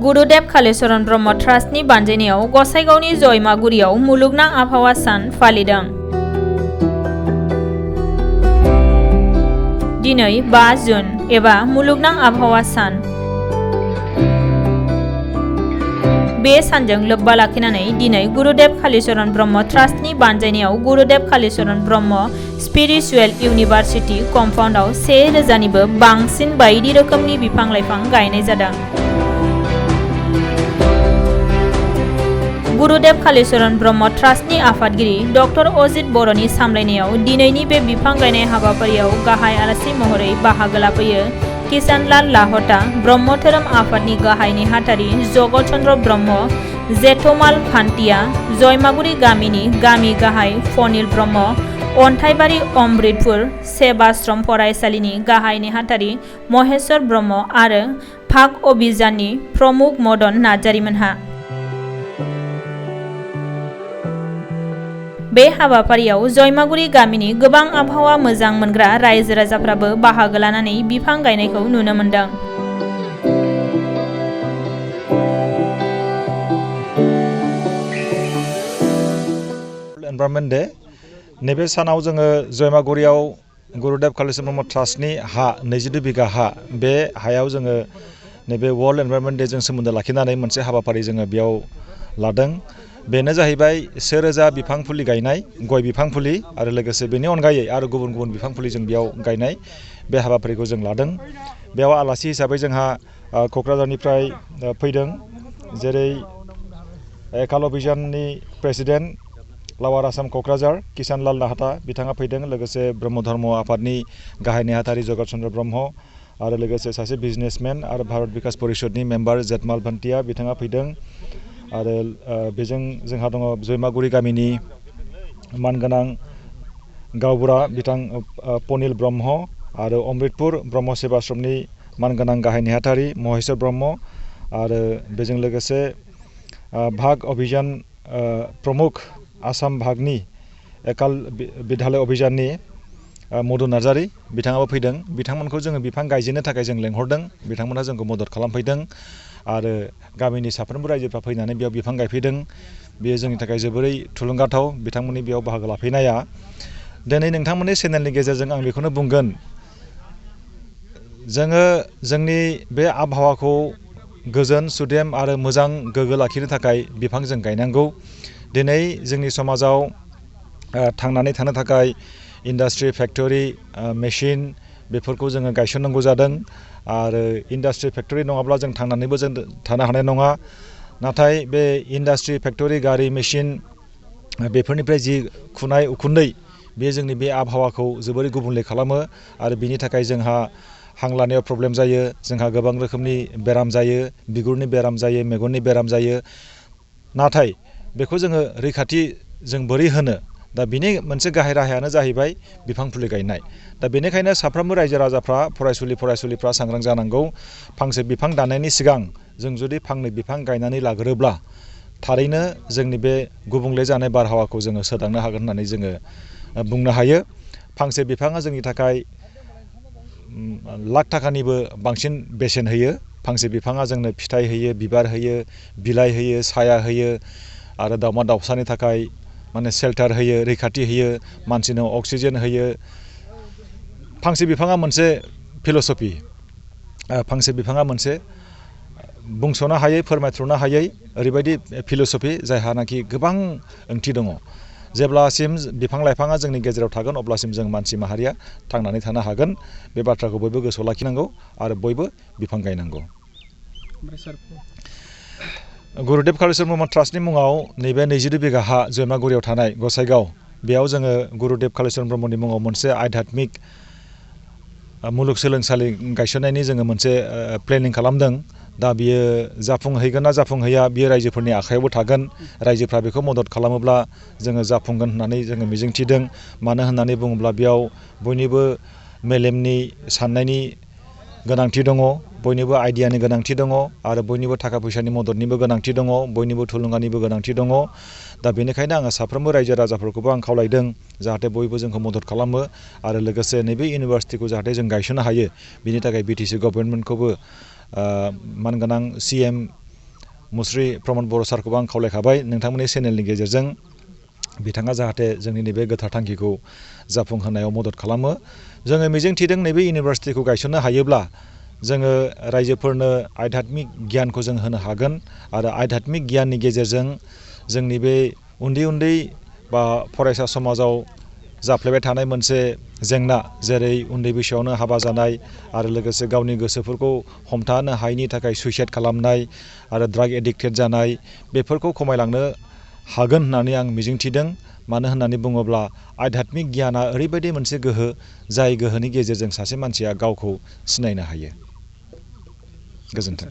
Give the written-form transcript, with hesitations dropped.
गुरुदेव कालीचरण ब्रह्म ट्रास्टनि बानजायनायाव गसाइगावनि जयमागुरियाव मुलुगनां आबहावा सान फालिदों। दिनै 5 जुन एबा मुलुगनां आबहावा सान। बे सानजों लोब्बा लाखिनानै दिनै गुरुदेव कालीचरण ब्रह्म ट्रास्टनि बानजायनायाव गुरुदेव कालीचरण ब्रह्म स्पिरिचुवेल इउनिभारसिटि कम्पाउन्डआव 1000निबो बांसिन बायदि रोखोमनि बिफां-लाइफां गायनाय जादों। गुरुदेव कालीचरण ब्रह्म ट्रास्टनि आफादगिरि डक्टर अजित बर'नि सामलायनायाव दिनैनि बे बिफां गायनाय हाबाफारियाव गाहाय आलासि महरै बाहागो लाफैयो किसानलाल लाहटा, ब्रह्म धोरोम आफादनि गाहाय नेहाथारि जगत चन्द्र ब्रह्म, जेठमाल खान्थिया, जयमागुरि गामिनि गामि गाहाय फनिल ब्रह्म, अन्थाइबारि अमृतपुर सेबाश्रम फरायसालिनि गाहाय नेहाथारि महेश्वर ब्रह्म आरो भाग अभियाननि प्रमुख मदन नार्जारिमोनहा। बे हाबाफारियाव जयमागुरि गामिनि गोबां आबहावा मोजां मोनग्रा रायजो राजाफ्राबो बाहागो लानानै बिफां गायनायखौ नुनो मोन्दों। एनभायरनमेन्ट डे नैबे सानाव जोङो जयमागुरियाव गुरुदेव कालीचरण ब्रह्म ट्रास्टनि हा 22 बिघा हा, बे हायाव जोङो नैबे वर्ल्ड एनभायरनमेन्ट डे जों सोमोन्दो लाखिनानै मोनसे हाबाफारि जोङो बेयाव लादों। बेनो जाहैबाय 1000 बिफां फुलि गायनाय, गय बिफां फुलि आरो लोगोसे बेनि अनगायै आरो गुबुन गुबुन बिफां फुलि जों बेयाव गायनाय बे हाबाफारिखौ जों लादों। बेयाव आलासि हिसाबै जोंहा क'क्राझारनिफ्राय फैदों, जेरै एकाल अभियाननि प्रेसिडेन्ट लावार आसाम क'क्राझार किसानलाल लाहाटा बिथाङा फैदों, लोगोसे ब्रह्म धर्म आफादनि गाहाय नेहाथारि जगत चन्द्र ब्रह्म आरो लोगोसे सासे बिजनेसमेन आरो भारत बिकास परिषदनि मेम्बार जेठमाल भान्टिया बिथाङा फैदों। आरो बेजों जोंहा दङ जयमागुरि गामिनि मानगोनां गावबुरा बिथां पनिल ब्रह्म आरो अमृतपुर ब्रह्म सेबाश्रमनि मानगोनां गाहाय नेहाथारि महेश्वर ब्रह्म आरो बेजों लोगोसे भाग अभियान प्रमुख आसाम भागनि एकाल बिधालय अभियाननि मदन नार्जारि बिथाङाबो फैदों। बिथांमोनखौ जोङो बिफां गायजेननो थाखाय जों लेंहरदों, बिथांमोनहा जोंखौ मदद खालामफैदों आरो गामिनि साफ्रोमबो रायजोफ्रा फैनानै बेयाव बिफां गायफैदों। बेयो जोंनि थाखाय जोबोरै थुलुंगाथाव बिथांमोननि बेयाव बाहागो लाफैनाया। दिनै नोंथांमोननि चेनेलनि गेजेरजों आं बेखौनो बुंगोन, जोङो जोंनि बे आबहावाखौ गोजोन सुदेम आरो मोजां गोग्गो लाखिनो थाखाय बिफां जों गायनांगौ। दिनै जोंनि समाजाव थांनानै थानो थाखाय इन्डास्ट्रि, फेक्टरि, मेसिन बेफोरखौ जोङो गायसननांगौ जादों आरो इन्डास्ट्रि फेक्टरि नङाब्ला जों थांनानैबो जों थानो हानाय नङा। नाथाय बे इन्डास्ट्रि, फेक्टरि, गारि, मेसिन बेफोरनिफ्राय जि खुनाय उखुन्दै बे जोंनि बे आबहावाखौ जोबोरै गुबुंले खालामो आरो बिनि थाखाय जोंहा हां लानायाव प्रब्लेम जायो, जोंहा गोबां रोखोमनि बेराम जायो, बिगुरनि बेराम जायो, मेगननि बेराम जायो। नाथाय बेखौ जोङो रैखाथि जों बोरै होनो? दा बिनि मोनसे गाहाय राहायानो जाहैबाय बिफां फुलि गायनाय। दा बेनिखायनो साफ्रोमबो रायजो राजाफ्रा फरायसुलिफ्रा सांग्रां जानांगौ। फांसे बिफां दाननायनि सिगां जों जुदि फांनै बिफां गायनानै लाग्रोब्ला थारैनो जोंनि बे गुबुंले जानाय बारहावाखौ जोङो सोदांनो हागोन होननानै जोङो बुंनो हायो। फांसे बिफाङा जोंनि थाखाय लाख थाखानिबो बांसिन बेसेन होयो। फांसे बिफाङा जोंनो फिथाइ होयो, बिबार होयो, बिलाइ होयो, साया होयो आरो दाउमा दाउसानि थाखाय माने सेल्टार होयो, रैखाथि होयो, मानसिनो अक्सिजेन होयो। फांसे बिफाङा मोनसे फिल'सफि, फांसे बिफाङा मोनसे बुंस'नो हायै, फोरमायथ्र'नो हायै ओरैबायदि फिल'सफि जायहानाखि गोबां ओंथि दङ। जेब्लासिम बिफां लाइफाङा जोंनि गेजेराव थागोन अब्लासिम जों मानसि माहारिया थांनानै थानो हागोन। बे बाथ्राखौ बयबो गोसोआव लाखिनांगौ आरो बयबो बिफां गायनांगौ। गुरुदेव कालीचरण ब्रह्म ट्रास्टनि मुङाव नैबे 22 बिघा हा जयमागुरियाव थानाय गसाइगाव, बेयाव जोङो गुरुदेव कालीचरण ब्रह्मनि मुङाव मोनसे आध्यात्मिक मुलुगसोलोंसालि गायसननायनि जोङो मोनसे प्लेनिं खालामदों। दा बियो जाफुंहैगोन ना जाफुंहैया बियो रायजोफोरनि आखायावबो थागोन। रायजोफ्रा बेखौ मदद खालामोब्ला जोङो जाफुंगोन होननानै जोङो मिजिंथिदों। मानो होननानै बुङोब्ला बेयाव बयनिबो मेलेमनि साननायनि गोनांथि दङ, बयनिबो आइडियानि गोनांथि दङ आरो बयनिबो थाखा फैसानि मददनिबो गोनांथि दङ, बयनिबो थुलुंगानिबो गोनांथि दङ। दा बेनिखायनो आङो साफ्रोमबो रायजो राजाफोरखौबो आं खावलायदों जाहाथे बयबो जोंखौ मदद खालामो आरो लोगोसे नैबे इउनिभारसिटिखौ जाहाथे जों गायसननो हायो बिनि थाखाय बिटिसि गभर्नमेन्टखौबो मानगोनां CM मुस्रि प्रमद बर' सारखौबो आं खावलायखाबाय नोंथांमोननि चेनेलनि गेजेरजों बिथाङा जाहाथे जोंनि नैबे गोथार थांखिखौ जाफुंहोनायाव मदद खालामो जोङो मिजिंथिदों नैबे इउनिभारसिटिखौ गायसननो हायोब्ला जोङो रायजोफोरनो आध्यात्मिक गियानखौ जों होनो हागोन आरो आध्यात्मिक गियाननि गेजेरजों जोंनि बे उन्दै उन्दै बा फरायसा समाजाव जाफ्लेबाय थानाय मोनसे जेंना जेरै उन्दै बैसोआवनो हाबा जानाय आरो लोगोसे गावनि गोसोफोरखौ हमथानो हायैनि थाखाय सुइसाइड खालामनाय आरो ड्राग एडिक्टेड जानाय बेफोरखौ खमायलांनो हागोन होननानै आं मिजिंथिदों मानो होननानै बुङोब्ला आध्यात्मिक गियाना ओरैबायदि मोनसे गोहो जाय गोहोनि गेजेरजों सासे मानसिया गावखौ सिनायनो हायो गोजोन्थों।